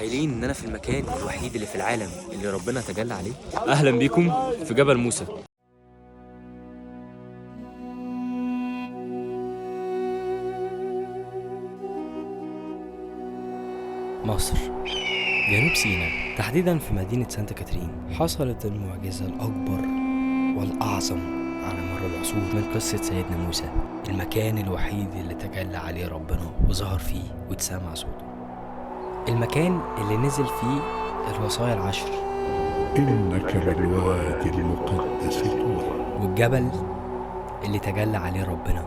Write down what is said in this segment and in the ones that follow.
متخيلين ان انا في المكان الوحيد اللي في العالم اللي ربنا تجلى عليه؟ اهلا بيكم في جبل موسى. مصر، جنوب سيناء، تحديدا في مدينة سانت كاترين، حصلت المعجزة الأكبر والأعظم على مر العصور من قصة سيدنا موسى، المكان الوحيد اللي تجلى عليه ربنا وظهر فيه واتسمع صوته، المكان اللي نزل فيه الوصايا العشر، إنك بالوادي المقدس طوى، والجبل اللي تجلى عليه ربنا.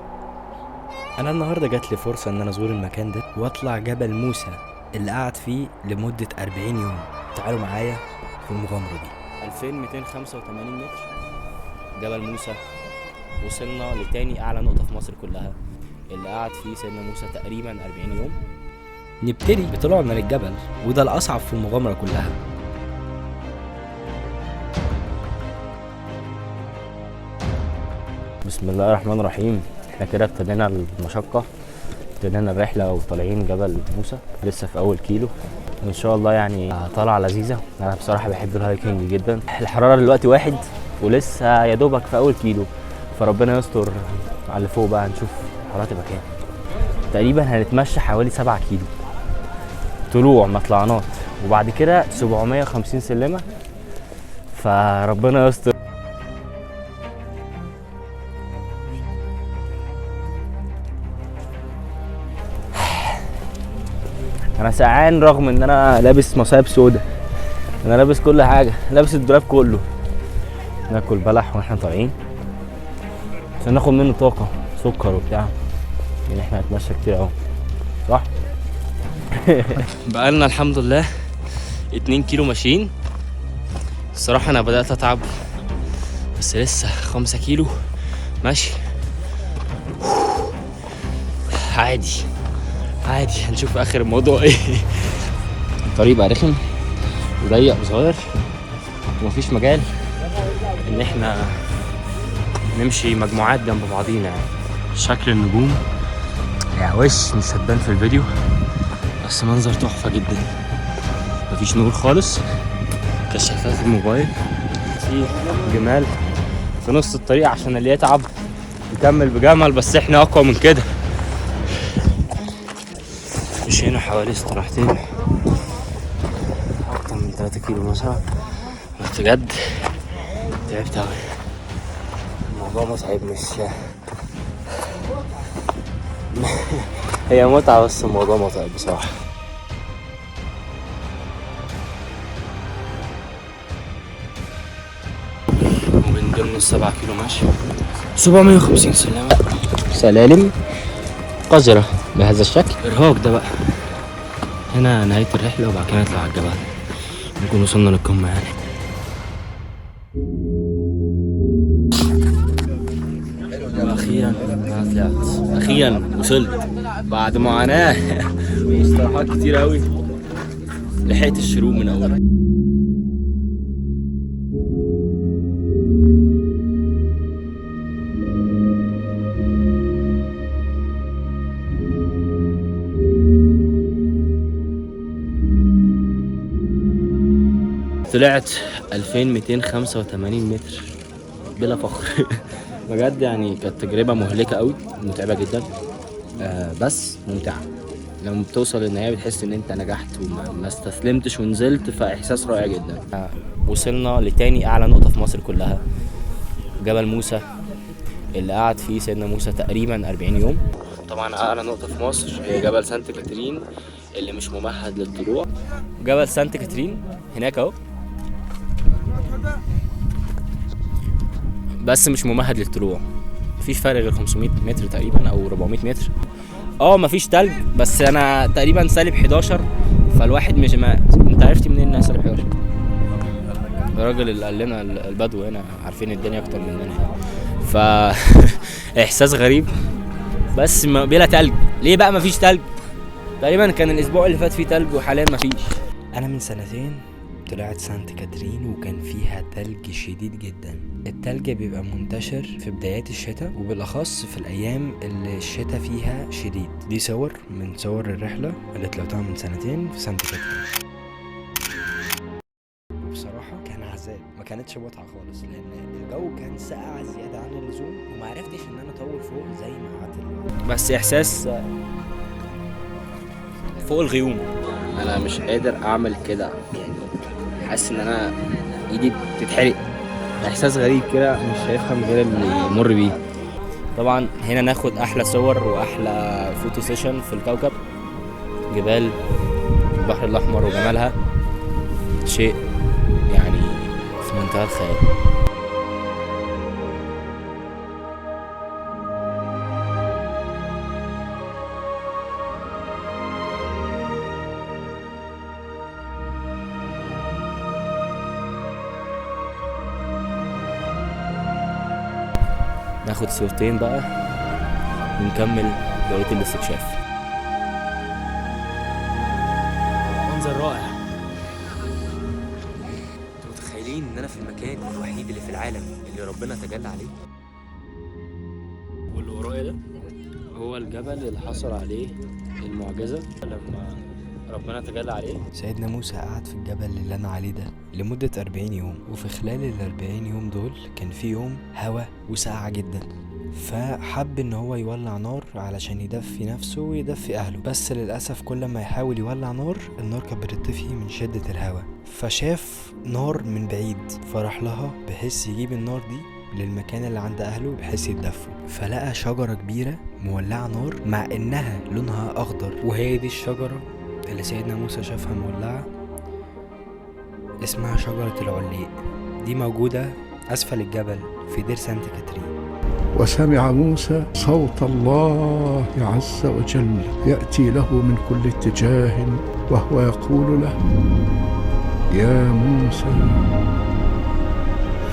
أنا النهاردة جات لي فرصة إن أنا أزور المكان ده وأطلع جبل موسى اللي قعد فيه لمدة 40 يوم. تعالوا معايا في المغامرة دي. 2285 متر جبل موسى، وصلنا لتاني أعلى نقطة في مصر كلها اللي قعد فيه سيدنا موسى تقريبا 40 يوم. نبتدي بطلوعنا للجبل، وده الأصعب في المغامرة كلها. بسم الله الرحمن الرحيم. احنا كده ابتدينا المشقة، ابتدينا الرحلة وطالعين جبل موسى، لسه في أول كيلو وإن شاء الله يعني طالعة لذيذة. أنا بصراحة بحب الهايكنج جدا. الحرارة دلوقتي 1 ولسه يا دوبك في أول كيلو، فربنا يستر على اللي فوق بقى، نشوف الحرارة تبقى كام. تقريبا هنتمشى حوالي 7 كيلو طلوع مطلعنات، وبعد كده 750 سلمة، فربنا يستر. انا سقعان رغم ان انا لابس مصايب سودا، انا لابس كل حاجه، لابس الدولاب كله. ناكل بلح واحنا طالعين عشان ناخد منه طاقه، سكر وبتاع، يعني احنا هنتمشى كتير اهو، صح؟ بقالنا الحمد لله 2 كيلو ماشيين. الصراحه انا بدات اتعب، بس لسه 5 كيلو ماشي. عادي عادي، هنشوف اخر الموضوع ايه. الطريق بقى رخم وضيق وصغير، ومفيش مجال ان احنا نمشي مجموعات جنب بعضينا. يعني شكل النجوم يا وش مش هتبان في الفيديو، بس منظر تحفة جدا. مفيش نور خالص، كشافات الموبايل، في جمال في نص الطريق عشان اللي يتعب يكمل بجمل، بس احنا اقوى من كده. مش هنا حوالي استراحتين اكتر من 3 كيلو مثلا، بس بجد تعبت اوي. الموضوع متعب، مش هي متعة، بس الموضوع متعب بصراحة. ومن ضمن ال7 كيلو ماشي 750 سلامة، سلالم قذرة بهذا الشكل. ارهاق ده بقى. هنا نهاية الرحلة، وبعد كده نطلع على الجبل، نكون وصلنا للقمة يعني. واخيرا انا طلعت، اخيرا وصلت بعد معاناة واستراحات كتير اوي. لحقت الشروق من اول. طلعت 2285 متر بلا فخر. بجد يعني كانت تجربة مهلكة قوي، متعبة جدا، بس ممتعة. لما بتوصل للنهاية بتحس ان انت نجحت وما استسلمتش ونزلت، فاحساس رائع جدا. وصلنا لتاني اعلى نقطة في مصر كلها، جبل موسى اللي قعد فيه سيدنا موسى تقريبا 40 يوم. طبعا اعلى نقطة في مصر هي جبل سانت كاترين اللي مش ممهد للطلوع. جبل سانت كاترين هناك اهو، بس مش ممهد للطلوع. مفيش فرق غير 500 متر تقريبا او 400 متر. مفيش تلج، بس انا تقريبا -11، فالواحد مش انت عرفتي منين انها -11؟ الراجل اللي قال لنا، البدو هنا عارفين الدنيا اكتر مننا. ف احساس غريب، بس بلا تلج. ليه بقى مفيش تلج؟ تقريبا كان الاسبوع اللي فات فيه تلج، وحاليا مفيش. أنا من سنتين طلعت سانت كاترين وكان فيها تلج شديد جدا. التلج بيبقى منتشر في بدايات الشتاء، وبالأخص في الأيام اللي الشتاء فيها شديد. دي صور من صور الرحلة اللي طلعتها من سنتين في سانت كاترين. ما كانتش متعه خالص، لان الجو كان ساقع زياده عن اللزوم، وما عرفتش ان انا اطول فوق زي ما قعدت. بس احساس فوق الغيوم. انا مش قادر اعمل كده، يعني حاسس ان انا ايدي بتتحرق. احساس غريب كده مش هيفهم غير اللي يمر بيه. طبعا هنا ناخد احلى صور واحلى فوتو سيشن في الكوكب. جبال البحر الاحمر وجمالها شيء يعني في منتهى الخيال. ناخد صورتين بقى ونكمل بقية الاستكشاف. منظر رائع. انتوا متخيلين ان انا في المكان الوحيد اللي في العالم اللي ربنا تجلى عليه؟ واللي ورايا ده هو الجبل اللي حصل عليه المعجزة لما ربنا تجلى عليه. سيدنا موسى قعد في الجبل اللي انا عليه ده لمدة 40 يوم، وفي خلال ال 40 يوم دول كان في يوم هوا وسقعة جدا، فحب ان هو يولع نار علشان يدفي نفسه ويدفي اهله. بس للأسف كل ما يحاول يولع نار، النار كانت بتطفي من شدة الهوا. فشاف نار من بعيد فراح لها بحيث يجيب النار دي للمكان اللي عند اهله بحيث يتدفوا. فلقى شجرة كبيرة مولعة نار مع انها لونها اخضر، وهي دي الشجرة اللي سيدنا موسى شافها مولعة، اسمها شجرة العليق. دي موجودة أسفل الجبل في دير سانت كاترين. وسمع موسى صوت الله عز وجل يأتي له من كل اتجاه وهو يقول له: يا موسى.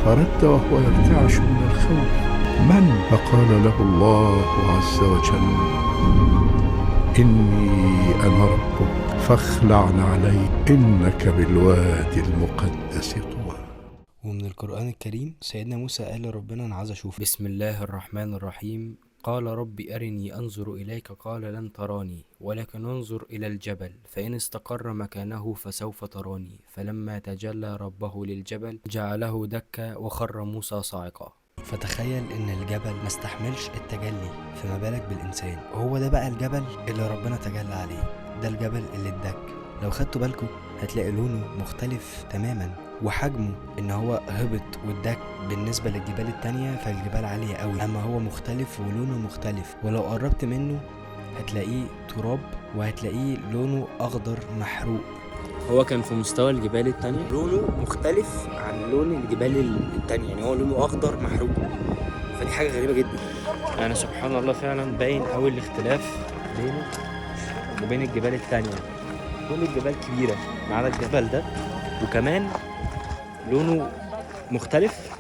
فرد وهو يرتعش من الخوف: من؟ فقال له الله عز وجل: إني أنا ربك فاخلع عليك إنك بالوادي المقدس طوى. ومن القرآن الكريم سيدنا موسى قال لربنا: أنا عايز أشوف. بسم الله الرحمن الرحيم. قال رب أرني أنظر إليك قال لن تراني ولكن انظر إلى الجبل فإن استقر مكانه فسوف تراني فلما تجلى ربه للجبل جعله دكا وخر موسى صاعقا. فتخيل ان الجبل ما استحملش التجلي، فما بالك بالانسان. هو ده بقى الجبل اللي ربنا تجلى عليه، ده الجبل اللي اتدك. لو خدتوا بالكم هتلاقي لونه مختلف تماما، وحجمه ان هو هبط واتدك بالنسبة للجبال التانية، فالجبال عالية قوي، اما هو مختلف ولونه مختلف. ولو قربت منه هتلاقيه تراب، وهتلاقيه لونه اخضر محروق. هو كان في مستوى الجبال التانية، لونه مختلف عن لون الجبال التانية، يعني هو لونه اخضر محروق، فدي حاجة غريبة جدا. يعني سبحان الله فعلا باين قوي الاختلاف بينه وبين الجبال التانية. كل الجبال كبيرة ما عدا الجبل ده، وكمان لونه مختلف،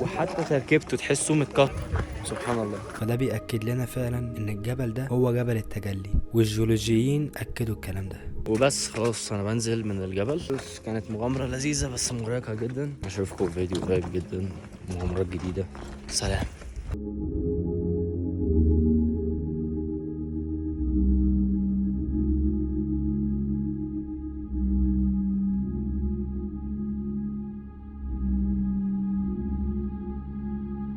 وحتى تركيبته تحسه متقطع. سبحان الله. فده بيأكد لنا فعلا ان الجبل ده هو جبل التجلي، والجيولوجيين اكدوا الكلام ده. وبس خلاص انا بنزل من الجبل. كانت مغامرة لذيذة بس مرهقة جدا. اشوفكم فيديو قريب جدا، مغامرات جديدة. سلام.